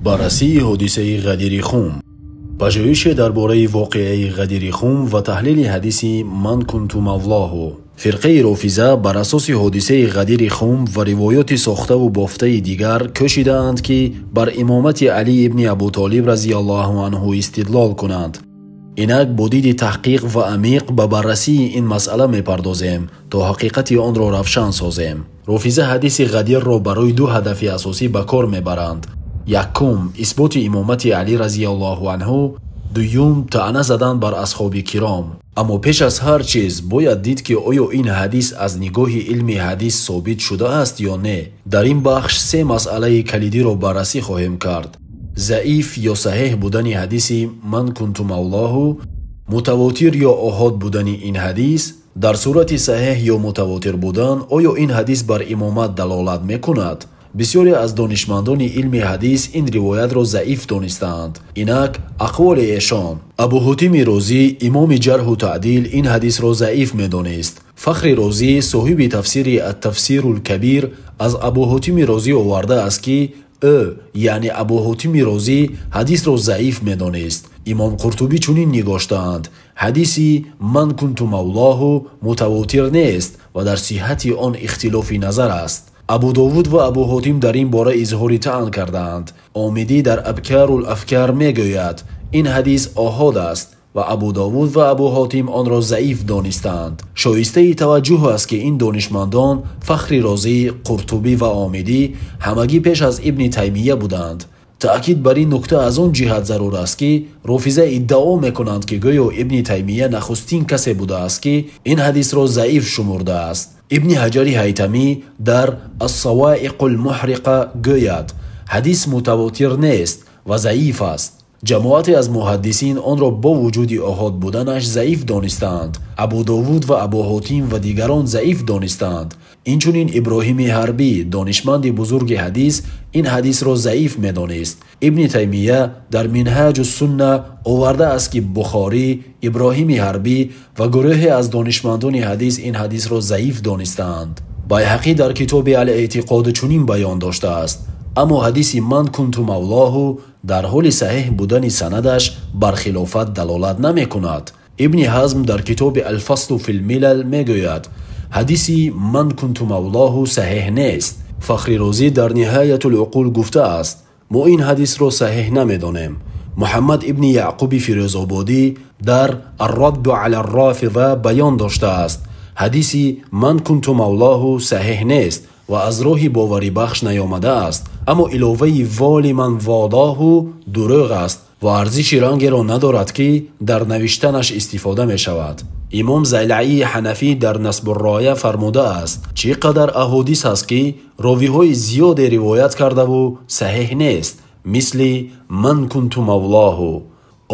Баррасии ҳодисаи Ғадири Хум. Пажӯҳише дар бораи воқеаи Ғадири Хум ва таҳлили ҳадиси «Ман кунту мавлоҳу». Фирқаи Рофиза бар асоси ҳодисаи Ғадири Хум ва ривоёти сохтаву бофтаи дигар кӯшидаанд, ки бар имомати Алӣ ибни Абутолиб разияллоҳу анҳу истидлол кунанд. Инак бо диди таҳқиқ ва амиқ ба баррасии ин масъала мепардозем, то ҳақиқати онро равшан созем. Рофиза ҳадиси Ғадирро барои ду ҳадафи асосӣ ба кор мебаранд. Якум, исботи имомати Алӣ разияллоҳу анҳу. Дуюм, таъна задан бар асҳоби киром. Аммо пеш аз ҳар чиз бояд дид, ки оё ин ҳадис аз нигоҳи илми ҳадис собит шудааст ё не. Дар ин бахш се масъалаи калидиро баррасӣ хоҳем кард: заиф ё саҳеҳ будани ҳадиси «Ман кунту мавлоҳу», мутавотир ё оҳод будани ин ҳадис, дар сурати саҳеҳ ё мутавотир будан оё ин ҳадис бар имомат далолат мекунад. Бисёре аз донишмандони илми ҳадис ин ривоятро заиф донистаанд. Инак ақволи эшон. Абу Ҳотими Розӣ, имоми ҷарҳу таъдил, ин ҳадисро заиф медонист. Фахри Розӣ, соҳиби тафсири Ат-Тафсирул Кабир, аз Абу Ҳотими Розӣ овардааст, ки ӯ, яъне Абу Ҳотими Розӣ, ҳадисро заиф медонист. Имом Қуртубӣ чунин нигоштаанд: ҳадиси «Ман кунту мавлоҳу» мутавотир нест ва дар сиҳати он ихтилофи назар аст. Абу Довуд ва Абу Ҳотим дар ин бора изҳори таън кардаанд. Омидӣ дар Абкарул Афкар мегӯяд: ин ҳадис оҳод аст ва Абу Довуд ва Абу Ҳотим онро заиф донистаанд. Шоистаи таваҷҷӯҳ аст, ки ин донишмандон Фахри Розӣ, Қуртубӣ ва Омидӣ ҳамагӣ пеш аз Ибни Таймия буданд. Таъкид бар ин нукта аз он ҷиҳат зарур аст, ки Рофиза иддао мекунанд, ки гӯё Ибни Таймия нахустин касе будааст, ки ин ҳадисро заиф шумурдааст. Ибни Ҳаҷари Ҳайтамӣ дар Ассаваиқул Муҳриқа гӯяд: ҳадис мутавотир нест ва заиф аст. Ҷамоате аз муҳаддисин онро бо вуҷуди оҳод буданаш заиф донистаанд. Абу Довуд ва Абу Ҳотим ва дигарон заиф донистаанд. Инчунин Иброҳими Ҳарбӣ, донишманди бузурги ҳадис, ин ҳадисро заиф медонист. Ибни Таймия дар Минҳаҷу Сунна овардааст, ки Бухорӣ, Иброҳими Ҳарбӣ ва гурӯҳе аз донишмандони ҳадис ин ҳадисро заиф донистаанд. Байҳақӣ дар китоби Ал-Эътиқод чунин баён доштааст: аммо ҳадиси «Ман кунту мавлоҳу» дар ҳоли саҳеҳ будани санадаш бар хилофат далолат намекунад. Ибни Ҳазм дар китоби Алфаслу фил Милал мегӯяд: ҳадиси «Ман кунту мавлоҳу» саҳеҳ нест. Фахри Розӣ дар Ниҳаятул Уқул гуфтааст: мо ин ҳадисро саҳеҳ намедонем. Муҳаммад ибни Яъқуби Фирӯзободӣ дар Аррадду ала Рофиза баён доштааст: ҳадиси «Ман кунту мавлоҳу» саҳеҳ нест ва аз роҳи боварибахш наёмадааст, аммо иловаи «воли ман водоҳу» дурӯғ аст ва арзиши рангеро надорад, ки дар навиштанаш истифода мешавад. Имом Зайлаии Ҳанафӣ дар Насбурроя фармудааст: чӣ қадар аҳодис ҳаст, ки ровиҳои зиёде ривоят кардаву саҳеҳ нест, мисли «Ман кунту мавлоҳу».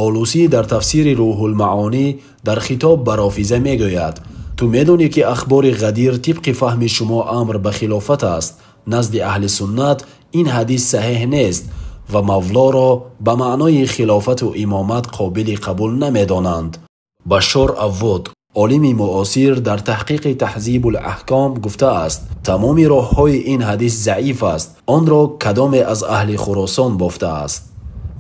Олусӣ дар тафсири Рӯҳулмаонӣ дар хитоб ба Рофиза мегӯяд: ту медонӣ, ки ахбори Ғадир тибқи фаҳми шумо амр ба хилофат аст. Назди аҳли суннат ин ҳадис саҳеҳ нест ва мавлоро ба маънои хилофату имомат қобили қабул намедонанд. Башшор Аввод, олими муосир, дар таҳқиқи Таҳзибул Аҳком гуфтааст: тамоми роҳҳои ин ҳадис заиф аст, онро кадоме аз аҳли Хуросон бофтааст.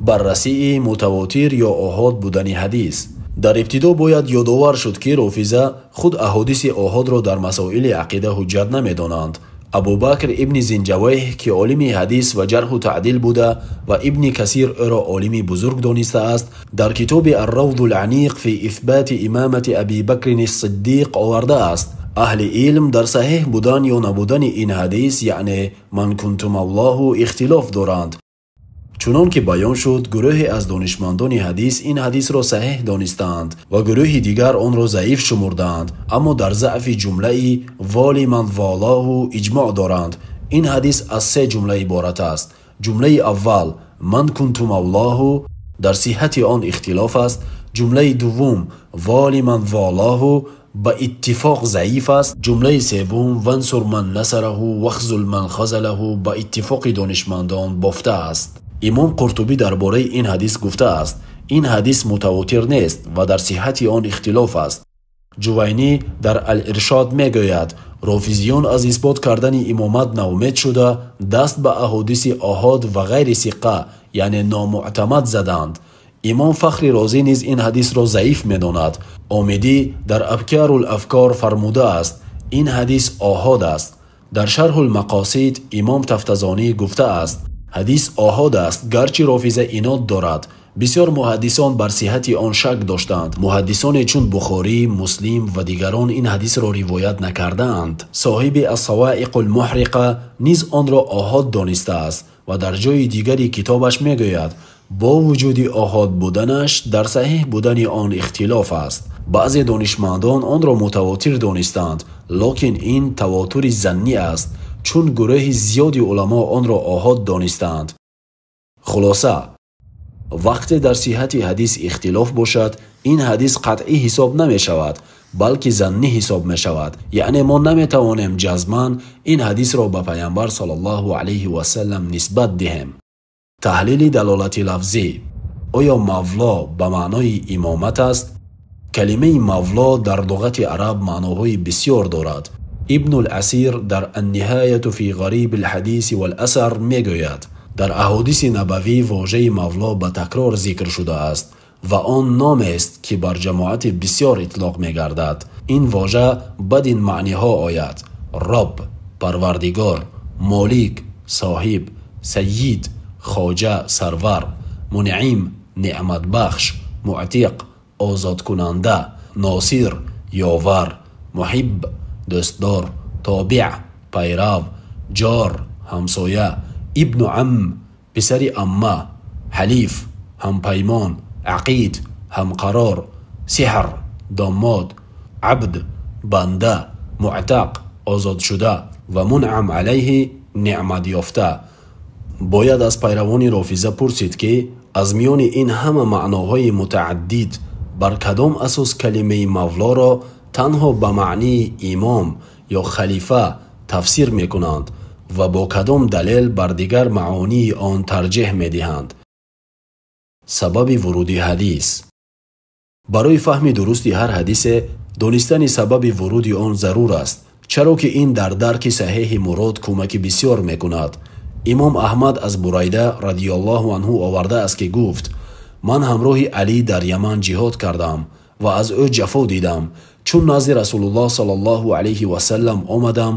Баррасии мутавотир ё оҳод будани ҳадис. Дар ибтидо бояд ёдовар шуд, ки Рофиза худ аҳодиси оҳодро дар масоили ақида ҳуҷҷат намедонанд. Абубакр ибни Зинҷавайҳ, ки олими ҳадис ва ҷарҳу таъдил буда ва Ибни Касир ӯро олими бузург донистааст, дар китоби Арравду ланиқ фи исбати имамати Аби Бакрин Сиддиқ овардааст: аҳли илм дар саҳеҳ будан ё набудани ин ҳадис, яъне «Ман кунту мавлоҳу», ихтилоф доранд. Чунон ки баён шуд, гурӯҳе аз донишмандони ҳадис ин ҳадисро саҳеҳ донистаанд ва гурӯҳи дигар онро заиф шумурдаанд, аммо дар заъфи ҷумлаи «воли ман волоҳу» иҷмоъ доранд. Ин ҳадис аз се ҷумла иборат аст. Ҷумлаи аввал «Ман кунту мавлоҳу» дар сиҳати он ихтилоф аст. Ҷумлаи дуввум «воли ман волоҳу» ба иттифоқ заиф аст. Ҷумлаи севум «вансур ман насараҳу вахзул ман хазалаҳу» ба иттифоқи донишмандон бофта аст. Имом Қуртубӣ дар бораи ин ҳадис гуфтааст: ин ҳадис мутавотир нест ва дар сиҳати он ихтилоф аст. Ҷувайнӣ дар Ал-Иршод мегӯяд: рофизиён аз исбот кардани имомат ноумед шуда, даст ба аҳодиси оҳод ва ғайри сиқа, яъне номуътамад заданд. Имом Фахри Розӣ низ ин ҳадисро заиф медонад. Омидӣ дар Абкарул Афкор фармудааст: ин ҳадис оҳод аст. Дар Шарҳул Мақосид имом Тафтазонӣ гуфтааст: ҳадис оҳод аст, гарчи рофиза инод дорад. Бисёр муҳаддисон бар сиҳати он шак доштанд. Муҳаддисоне чун Бухорӣ, Муслим ва дигарон ин ҳадисро ривоят накардаанд. Соҳиби Ас-Саваиқул Муҳриқа низ онро оҳод донистааст ва дар ҷои дигари китобаш мегӯяд: бо вуҷуди оҳод буданаш дар саҳиҳ будани он ихтилоф аст. Баъзе донишмандон онро мутавотир донистанд, лекин ин тавотури заннӣ аст, чун гурӯҳи зиёди уламо онро оҳод донистанд. Хулоса, вақте дар сиҳати ҳадис ихтилоф бошад, ин ҳадис қатъӣ ҳисоб намешавад, балки заннӣ ҳисоб мешавад. Яъне мо наметавонем ҷазман ин ҳадисро ба Пайғамбар саллаллоҳу алайҳи васаллам нисбат диҳем. Таҳлили далолати лафзӣ. Оё мавло ба маънои имомат аст? Калимаи мавло дар луғати араб маъноҳои бисёр дорад. Ибнул Асир дар Анниҳаяту фи ғариби лҳадиси вал-асар мегӯяд: дар аҳодиси набавӣ вожаи мавло ба такрор зикр шудааст ва он номест, ки бар ҷамоати бисёр итлоқ мегардад. Ин вожа бадин маъниҳо ояд: Рабб, Парвардигор, Молик, соҳиб, Сайид, хоҷа, сарвар, Мунъим, неъматбахш, Муътиқ, озодкунанда, Носир, ёвар, Муҳиб, дӯстдор, Тобеъ, пайрав, Ҷор, ҳамсоя, Ибну Ам, писари амма, Ҳалиф, ҳампаймон, Ақид, ҳамқарор, Сиҳр, домод, Абд, банда, Муътақ, озодшуда ва Мунъам алайҳи, неъматёфта. Бояд аз пайравони рофиза пурсид, ки аз миёни ин ҳама маъноҳои мутааддид бар кадом асос калимаи мавлоро танҳо ба маънии имом ё халифа тафсир мекунанд ва бо кадом далел бар дигар маъонии он тарҷеҳ медиҳанд. Сабаби вуруди ҳадис. Барои фаҳми дурусти ҳар ҳадисе донистани сабаби вуруди он зарур аст, чаро ки ин дар дарки саҳеҳи мурод кӯмаки бисёр мекунад. Имом Аҳмад аз Бурайда радиаллоҳу анҳу овардааст, ки гуфт: ман ҳамроҳи Алӣ дар Яман ҷиҳод кардам ва аз ӯ ҷафо дидам. Чун назди Расулуллоҳ саллаллоҳу алайҳи васаллам омадам,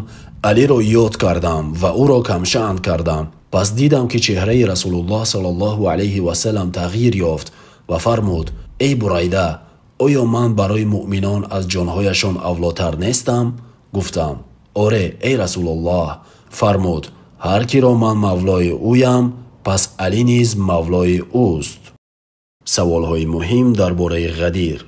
Алиро ёд кардам ва ӯро камшаън кардам. Пас дидам, ки чеҳраи Расулуллоҳ саллаллоҳу алайҳи васаллам тағйир ёфт ва фармуд: эй Бурайда, оё ман барои муъминон аз ҷонҳояшон авлотар нестам? Гуфтам: оре, эй Расулуллоҳ. Фармуд: ҳар киро ман мавлои ӯям, пас Алӣ низ мавлои ӯст. Саволҳои муҳим дар бораи Ғадир.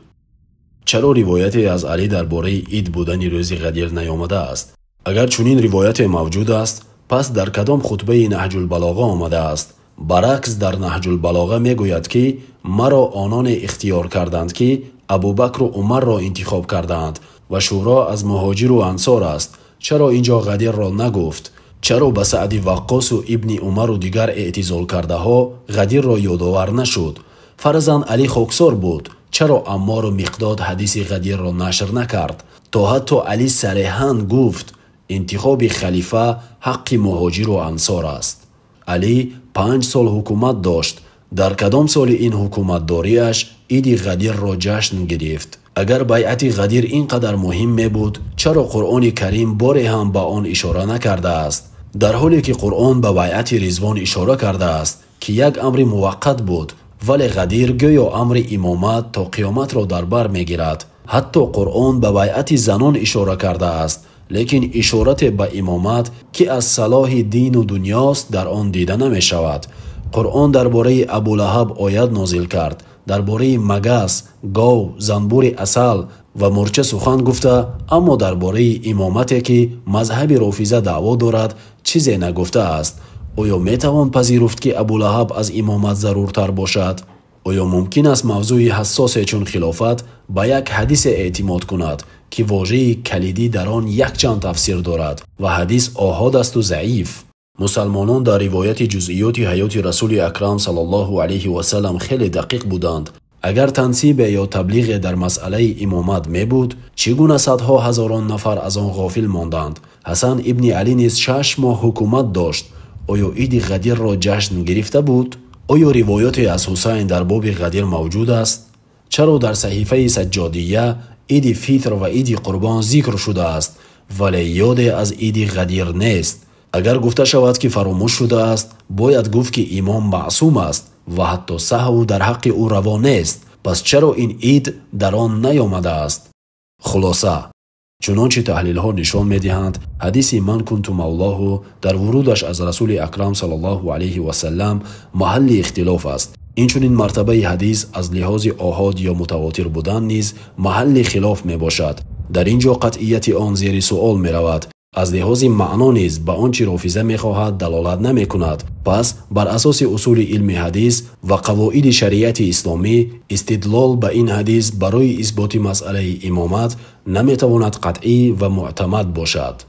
Чаро ривояте аз Алӣ дар бораи ид будани рӯзи Ғадир наёмадааст? Агар чунин ривояте мавҷуд аст, пас дар кадом хутбаи Наҳҷулбалоға омадааст? Баръакс, дар Наҳҷулбалоға мегӯяд, ки маро ононе ихтиёр карданд, ки Абубакру Умарро интихоб кардаанд ва шӯро аз муҳоҷиру ансор аст. Чаро инҷо Ғадирро нагуфт? Чаро ба Саъди Ваққосу Ибни Умару дигар эътизолкардаҳо Ғадирро ёдовар нашуд? Фарзан Алӣ хоксор буд. Чаро Аммору Миқдод ҳадиси Ғадирро нашр накард? То ҳатто Алӣ сареҳан гуфт: интихоби халифа ҳаққи муҳоҷиру ансор аст. Алӣ 5 сол ҳукумат дошт. Дар кадом соли ин ҳукуматдориаш иди Ғадирро ҷашн гирифт? Агар байъати Ғадир ин қадар муҳим мебуд, чаро Қуръони Карим боре ҳам ба он ишора накардааст? Дар ҳоле ки Қуръон ба байъати Ризвон ишора кардааст, ки як амри муваққат буд, вале Ғадир гӯё амри имомат то қиёматро дар бар мегирад. Ҳатто Қуръон ба байъати занон ишора кардааст, лекин ишорате ба имомат, ки аз салоҳи дину дунёст, дар он дида намешавад. Қуръон дар бораи Абулаҳаб оят нозил кард, дар бораи магас, гов, занбури асал ва мурча сухан гуфта, аммо дар бораи имомате, ки мазҳаби рофиза даъво дорад, чизе нагуфтааст. Оё метавон пазируфт, ки Абулаҳаб аз имомат заруртар бошад? Оё мумкин аст мавзӯи ҳассосе чун хилофат ба як ҳадисе эътимод кунад, ки вожаи калидӣ дар он якчанд тафсир дорад ва ҳадис оҳод асту заиф? Мусалмонон дар ривояти ҷузъиёти ҳаёти Расули Акрам саллаллоҳу алайҳи васаллам хеле дақиқ буданд. Агар тансибе ё таблиғе дар масъалаи имомат мебуд, чӣ гуна садҳо ҳазорон нафар аз он ғофил монданд? Ҳасан ибни Алӣ низ 6 моҳ ҳукумат дошт. Оё иди Ғадирро ҷашн гирифта буд? Оё ривояте аз Ҳусайн дар боби Ғадир мавҷуд аст? Чаро дар саҳифаи Саҷҷодия Иди Фитр ва Иди Қурбон зикр шудааст, вале ёде аз Иди Ғадир нест? Агар гуфта шавад, ки фаромӯш шудааст, бояд гуфт, ки имом маъсум аст ва ҳатто саҳв дар ҳаққи ӯ раво нест. Пас чаро ин ид дар он наёмадааст? Хулоса, чунончи таҳлилҳо нишон медиҳанд, ҳадиси «Ман кунту мавлоҳу» дар вурудаш аз Расули Акрам саллаллоҳу алайҳи васаллам маҳалли ихтилоф аст. Инчунин мартабаи ҳадис аз лиҳози оҳод ё мутавотир будан низ маҳалли хилоф мебошад. Дар ин ҷо қатъияти он зери суол меравад. Аз лиҳози маъно низ ба он чи рофиза мехоҳад далолат намекунад. Пас бар асоси усули илми ҳадис ва қавоиди шариати исломӣ истидлол ба ин ҳадис барои исботи масъалаи имомат наметавонад қатъӣ ва муътамад бошад.